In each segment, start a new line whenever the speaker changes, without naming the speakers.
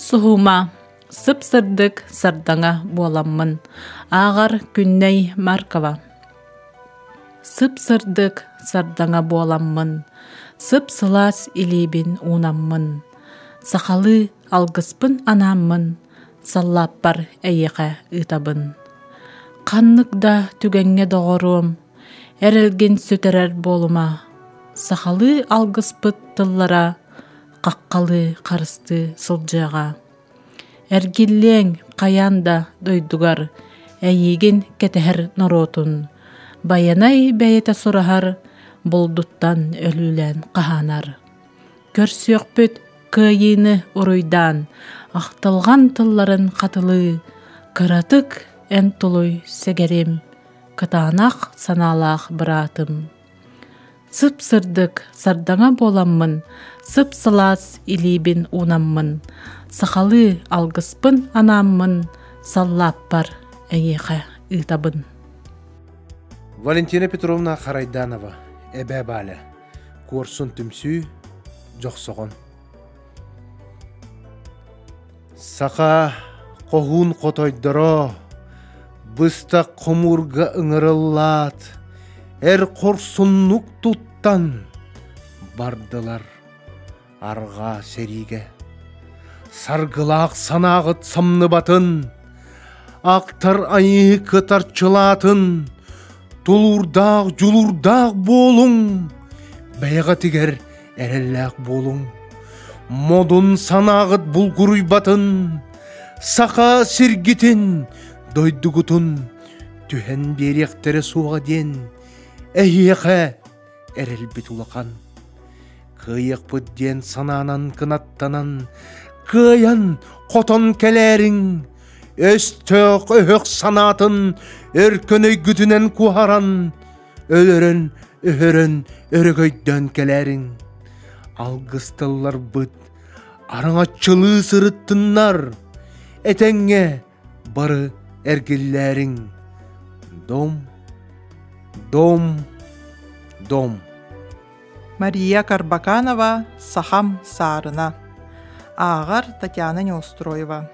Суһума сып-сырдык сардаҥа буоламмын, ааҕар Күннэй Маркова. Сып-сырдык сардаҥа буоламмын, сып-сылаас илиибин уунаммын, сахалыы алгыспын анааммын, саллааппар эйиэхэ ыытабын. Ханнык да түгэҥҥэ доҕоруом, эрэлгин сүтэрэр буолума, сахалыы алгыспыт тыллара хаххалыы харыстыы сылдьыаҕа. Эргиллиэҥ хайаан да дойдугар эйиигин кэтэһэр норуотун, Байанай бэйэтэ сураһар булдуттан өлүүлээн хаһаанар. Көрсүөхпүт кыайыыны уруйдаан, ахтылҕан тылларын хатылыы, кыратык эн тулуй сэгэрим, кытаанах санаалаах быраатым. Сып-сырдык сардаҥа буоламмын, сып-сылаас илиибин уунаммын, сахалыы алгыспын анааммын, саллааппар эйиэхэ ыытабын.
Валентина Петровна Харайданова, Эбээ Бааля, Куорсун түмсүү, Дьохсоҕон. Саха хоһуун хотойдоро быстах хомуурга ыҥырыллаат, эр хорсуннук туттан бардылар арҕаа сэриигэ. Саргылаах санааҕыт самныбатын, актар айыы кытарчылаатын, тулуурдаах дьулуурдаах буолуҥ, бэйэҕитигэр эрэллээх буолуҥ. Модун санааҕыт булгуруйбатын, саха сиргитин, дойдугутун түһэн биэриэхтэрэ суоҕа диэн эһиэхэ эрэлбит улахан. Кыайыахпыт диэн санаанан кынаттанан, кыайан хотон кэлээриҥ, өстөөх өһөх санаатын өркөн өйгүтүнэн куһаран, өлөрөн, өһөрөн, өрөгөйдөөн кэлээриҥ. Алгысталларбыт араҥаччылыы сырыттыннар, этэҥҥэ бары эргиллээриҥ. Дом, дом, дом.
Мария Карбаканова «Сахам саарына» Ааҕар Татьяна Неустроева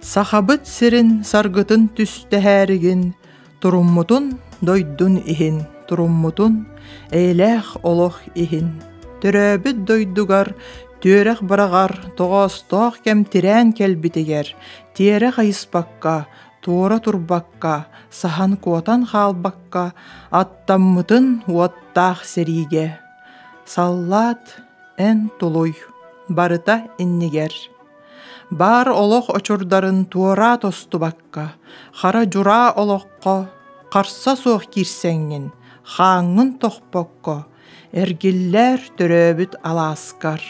Сахабыт сирин саргытын түстэһээригин Туруммутун дойдун иһин, туруммутун эйэлээх олох иһин, төрөөбүт дойдугар түөрэх быраҕар тоҕоостоох кэм тирээн кэлбитигэр тиэрэ хайыспакка, туора турбакка, саһан куотан хаалбакка аттаммытын уоттаах сэриигэ. Саллаат эн тулуй, барыта иннигэр. Баар олох очурдарын туораа тостубакка, хара дьураа олоххо харса суох киирсэҥҥин, хааҥҥын тохпокко, эргиллээр төрөөбүт алааскар,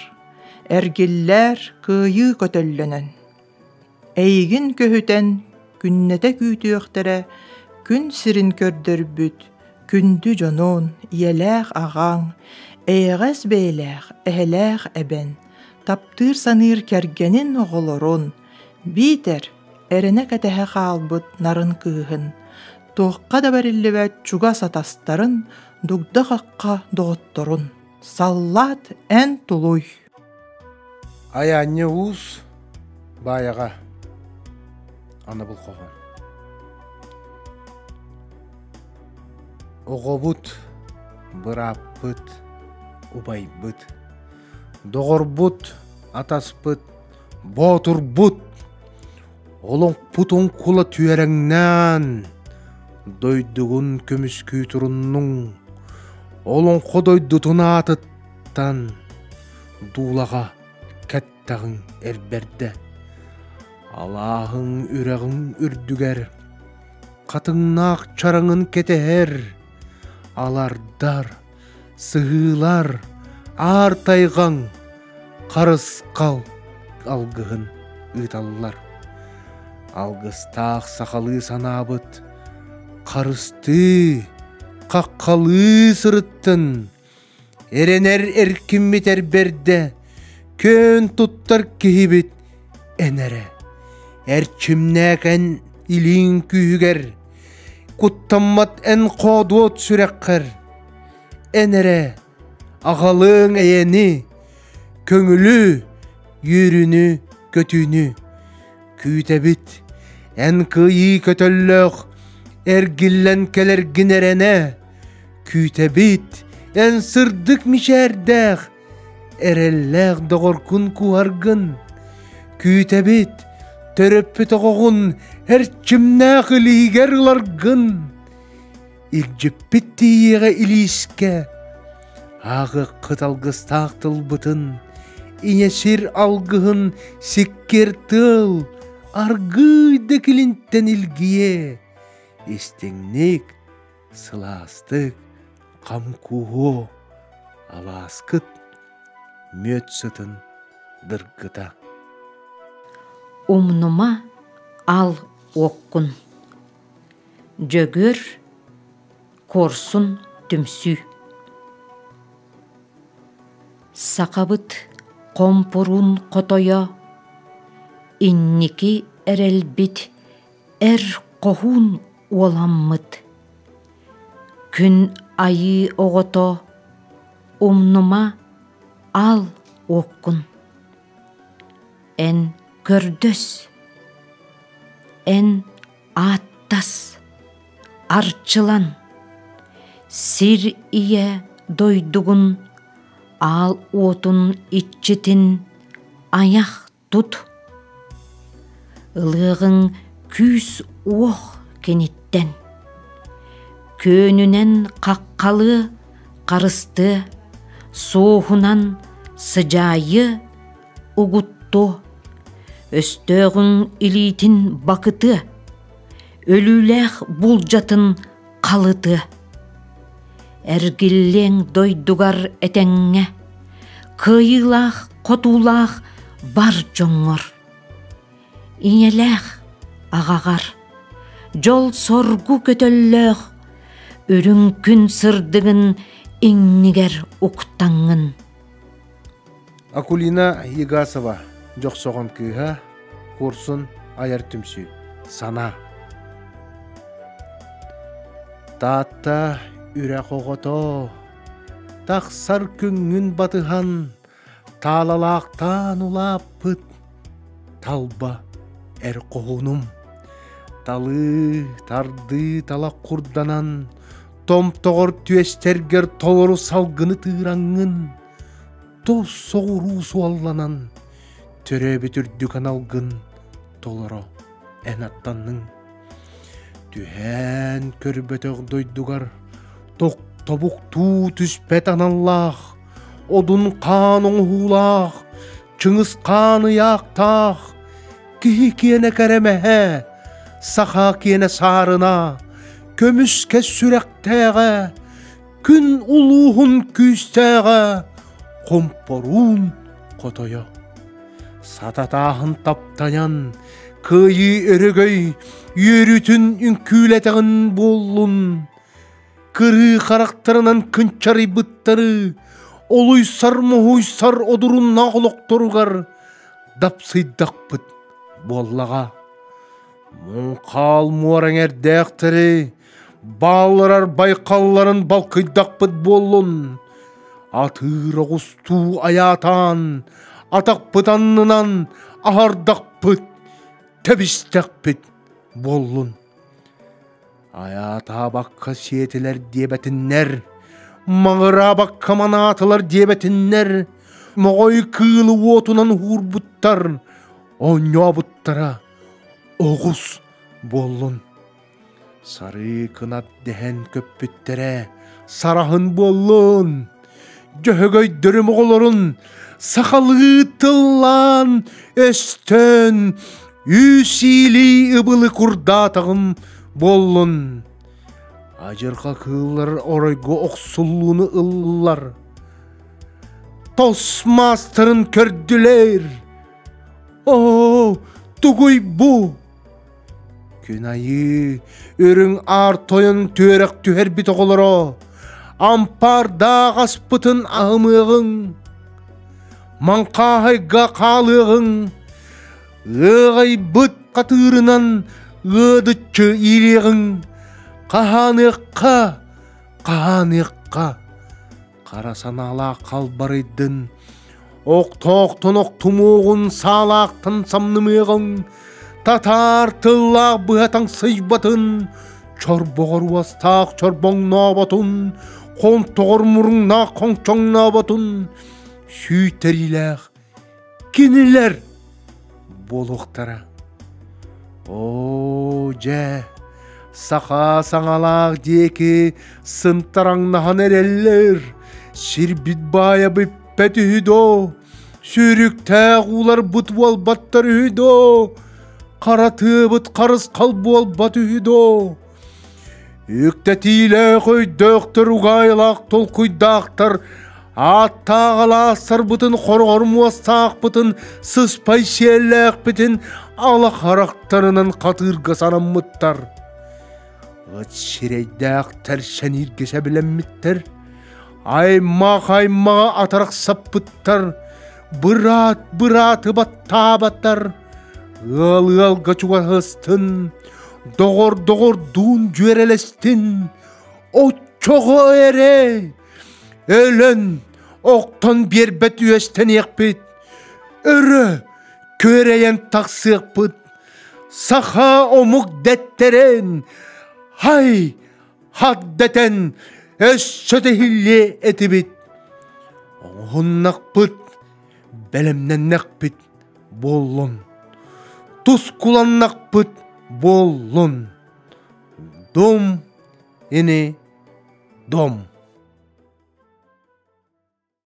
эргиллээр кыайыы көтөллөнөн. Эйигин көһүтэн күннэтэ күүтүөхтэрэ күн сирин көрдөрбүт күндү дьонун, ийэлээх аҕаҥ, эйэҕэс бэйэлээх эһэлээх эбэн, таптыыр саныыр кэргэнин оҕолорун, биитэр эрэнэ кэтэһэ хаалбыт нарын кыыһын, туохха да бэриллибэт чугас атастарын, дугда-хахха доҕотторун. Саллаат эн тулуй.
Айаанньа уус баайаҕа анабыл хоһоон. Оҕобут, бырааппыт, убайбыт, доҕорбут, атаспыт, боотурбут, олоҥпутун кула түөрэҥнээн, дойдугун көмүскүү туруннуҥ, олоҥхо дойдутун аатыттан дуулаҕа кэттэҕиҥ эрбэрдэ, алааһыҥ үрэҕиҥ үрдүгэр хатыҥнаах чараҥын кэтэһэр, алардар, сыһыылар, аар тайҕаҥ харысхал алгыһын ыыталлар. Алгыстаах сахалыы санаабыт харыстыы, хаххалыы сырыттын, эрэнэр эркиммит эрбэрдэ, күөн туттар киһибит эн эрэ. Эрчимнээкэн илииҥ күүһүгэр, куттаммат эн хоодуот сүрэххэр, эн эрэ аҕалыаҥ эйэни, көҥүлү, үөрүүнү, көтүүнү күүтэбит. Эн кыайыы көтөллөөх, эргиллэн кэлэргин эрэнэ күүтэбит. Эн сырдык мичээрдээх, эрэллээх доҕоргун куһаргын күүтэбит. Төрөппүт оҕоҕун эрчимнээх илиигэр ыларгын илдьиппит тиийиэҕэ илиискэ ааҕыаххыт алгыстаах тылбытын ийэ сир алгыһын сиккиэр тыал аргыый да килинтэн илгийэ истиҥник сылаастык хам кууһуо алааскыт мүөт сытын дыргыта
Умнума ал уоккун Дьөгүөр Куорсун түмсүү Сахабыт хомпуруун хотойо инники эрэлбит эр хоһуун уоламмыт Күн айыы оҕото умнума аал уоккун Эн көрдөс эн ааттас, арчылан, сир ийэ дойдугун аал уотун иччитин айах тут. Ылыаҕыҥ күүс-уох киниттэн. Күөнүнэн хаххалыа, харыстыа, суоһунан сыдьаайыа угуттуо, өстөөҕүҥ илиитин бакытыа, өлүүлээх булдьатын халытыа. Эргиллиэҥ дойдугар этэҥҥэ, кыайыылаах хотуулаах бар дьоҥҥор. Ийэлээх аҕаҕар, дьол-соргу көтөллөөх, үрүҥ күн сырдыгын иҥнигэр уктаҥҥын.
Акулина Егасова Дьохсоҕон кыыһа Куорсун айар түмсүү Санаа Таатта үрэх оҕото тахсар күҥҥүн батыһан таалалаахтаан улааппыт талба эр хоһуунум талыы тардыы талах курданан томтоҕор түөстэргэр толору салгыны тыыраҥҥын тус соҕуруу суолланан төрөөбүт үрдүк аналгын толоро эн аттанныҥ түһээн көрбөтөх дойдугар тохтобуктуу түспэт аналлаах одун хаан оҥоһуулаах чыҥыс хаан ыйаахтаах киһи киэнэ кэрэмэһэ саха киэнэ саарына көмүскэ сүрэхтээҕэ күн улууһун күүстээҕэ хомпоруун хотойо сататааһын таптайан кыайыы өрөгөй үөрүүтүн үҥкүүлэтэҕин буоллун кырыы харахтарынан кынчарыйбыттары олуйсар моһуйсар одуруннаах олохторугар дапсыйдахпыт буоллаҕа муҥхаал муора эҥэрдээхтэри баалларар байхалларын балкыйдахпыт буоллун атыыр оҕустуу айаатаан атахпыт аннынан аһардахпыт тэбистэхпит буоллун айаатаабакка сиэтилэр диэбэтиннэр маҥыраабакка манаатылар диэбэтиннэр моҕой кыылы уотунан уһуурбуттар оонньообуттара оҕус буоллун Сарыы кынат дэһэн көппүттэрэ, сараһын буоллун! Дьөһөгөйдөрүм оҕолорун сахалыы тыллаан, өстөөн, үүсиилии ыбылы курдаатаҕым буоллун! Адьырҕа кыыллар оройго охсуллууну ыллылар. Тос маастарын көрдүлэр. Оо, тугуй бу? Күн айыы, үрүҥ аар тойон түөрэх түһэрбит оҕолоро, ампаардаах аспытын аһымыаҕыҥ, маҥхааһайга хаалыаҕыҥ, ыаҕайбыт хатыырынан ыадыччы иилиэҕиҥ, хаһааныахха, хаһааныахха, хара санаалаах халбарыйдын, Охтоохтон охтумуоҕун, саалаахтан самнымыаҕыҥ, татаар тыллаах быһа таҥсыйбатын, чорбоҕор уостаах чорбоҥнооботун, хонтоҕор муруҥнаах хоҥчоҥнооботун, сүүйтэриилээх кинилэр буолуохтара. Оо, дьэ, саха саҥалаах диэки сынтараҥнаһан эрэллэр, сирбит баайа бүппэт үһү доо, сүүрүктээх ууларбыт уолбаттар үһү доо, хара тыабыт харысхал буолбат үһү доо. Үктэтиилээх өйдөөхтөр угаайылаах толкуйдаахтар ааттаах алаастарбытын хороҕор муостаахпытын сыспай сиэллээхпитин ала харахтарынан хатыырга санаммыттар. Ыт сирэйдээхтэр сэнииргэ сэбилэммиттэр, аймах аймаҕа атарахсаппыттар, быраат бырааты баттаабаттар, ыал ыалга чугаһыстын, доҕор доҕордуун дьүөрэлэстин, оччоҕо эрэ өлөн охтон биэрбэт үөстэниэхпит, өрө күөрэйэн тахсыахпыт, саха омук дэттэрэн, хай хат дэтэн өссө да иһиллиэ этибит. Оҥоһуннахпыт, бэлэмнэннэхпит буоллун, тускуланнахпыт буоллун. Дом ини дом.